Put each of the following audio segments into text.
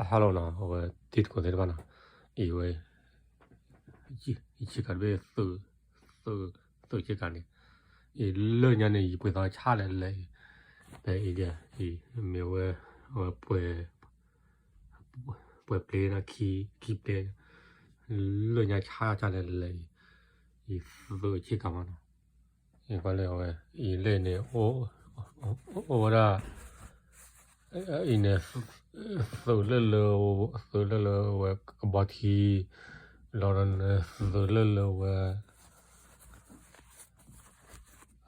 Hello နီၤ, အဝဲတံၤသကိးသ့ၣ်တဖၣ်နီၤ, အံၤဝဲ ယဆ့ကၤတဘ့ၣ် သုးဆ့ကၤန့ၣ်, အံၤလၢညါန့ၣ် ယပှ့ၤသီဆၣ်လဲၤလဲၤအံၤ, ဖဲအံၤဒ်အံၤ မ့ၢ်ဝဲ အဝဲ ပှဲၤပျ့ၤနီၤ, ခံပျ့ၤ, လၢညါဆါကလဲၤလဲၤအံၤ, အံၤသုးဆ့ကၤမးနီၤ, အံၤကွၢ်လၢအဝဲ အံၤလၢန့ၣ် အိၣ်ဝဲဒၣ် အံၤန့ၣ် သုးလၢလၢ သုးလၢလၢဝဲကဘီထံ, လီၤဒီးန့ၣ် သုးလၢလၢဝဲ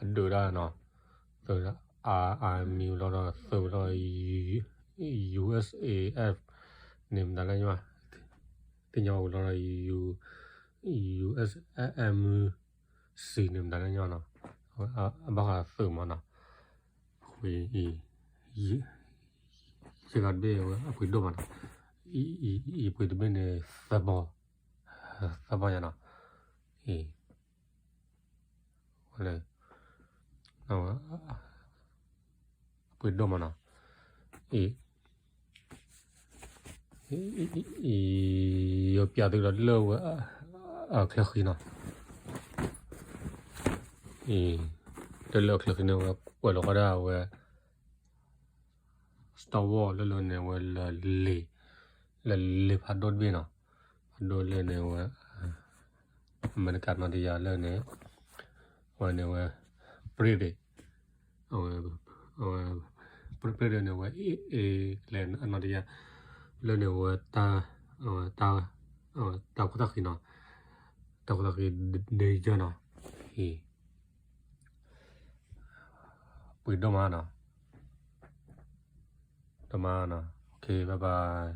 အဒုးဒၣ်နီၤ, သုး army လီၤဒီးသုးလီၤ USAF န့ၣ်မတၤလၢညီ, သ့ၣ်ညါဝဲလီၤဒီး USMC န့ၣ်မတၤလၢညီနီၤ, အဘၣ်ဃးသုးမးနီၤ, အံၤ ဆ့ကၤတဘ့ၣ်ဝဲ အပှ့ၤဒိၣ်မးနီၤ, အံၤပှ့ၤတဘ့ၣ်န့ၣ် သၢဘီ, သၢဘီညါနီၤ, အံၤ အပှ့ၤဒိၣ်မးနီၤ, အံၤ ယပျးသုဒီးလၢဝဲ အချၢဃံနီၤ, အံၤ တၢ်လၢအချၢဃံန့ၣ် ဝဲကွဲးလီၤဃီဒၣ်ဝဲ Star Wars လၢလၢန့ၣ် ဝဲလၢလံၤ, လၢလံၤဖးဒိၣ်တဘ့ၣ်နီၤ, ဖးဒိၣ်လၢန့ၣ်ဝဲ အမဲရကၤနီတယၤလၢန့ၣ်, ဝဲန့ၣ်ဝဲ British, အဝဲ British န့ၣ်ဝဲ အ့ၣ်အ့ၣ် လဲၤအနီတယၤ, လၢန့ၣ်ဝဲ တၢ်ခိၣ်တၢ်ဃံနီၤ, တၢ်ခိၣ်တၢ်ဃံ danger နီၤ, အံၤ ပှ့ၤဒိၣ်မးနီၤ, ဒိၣ်မးနီၤ, OK bye bye.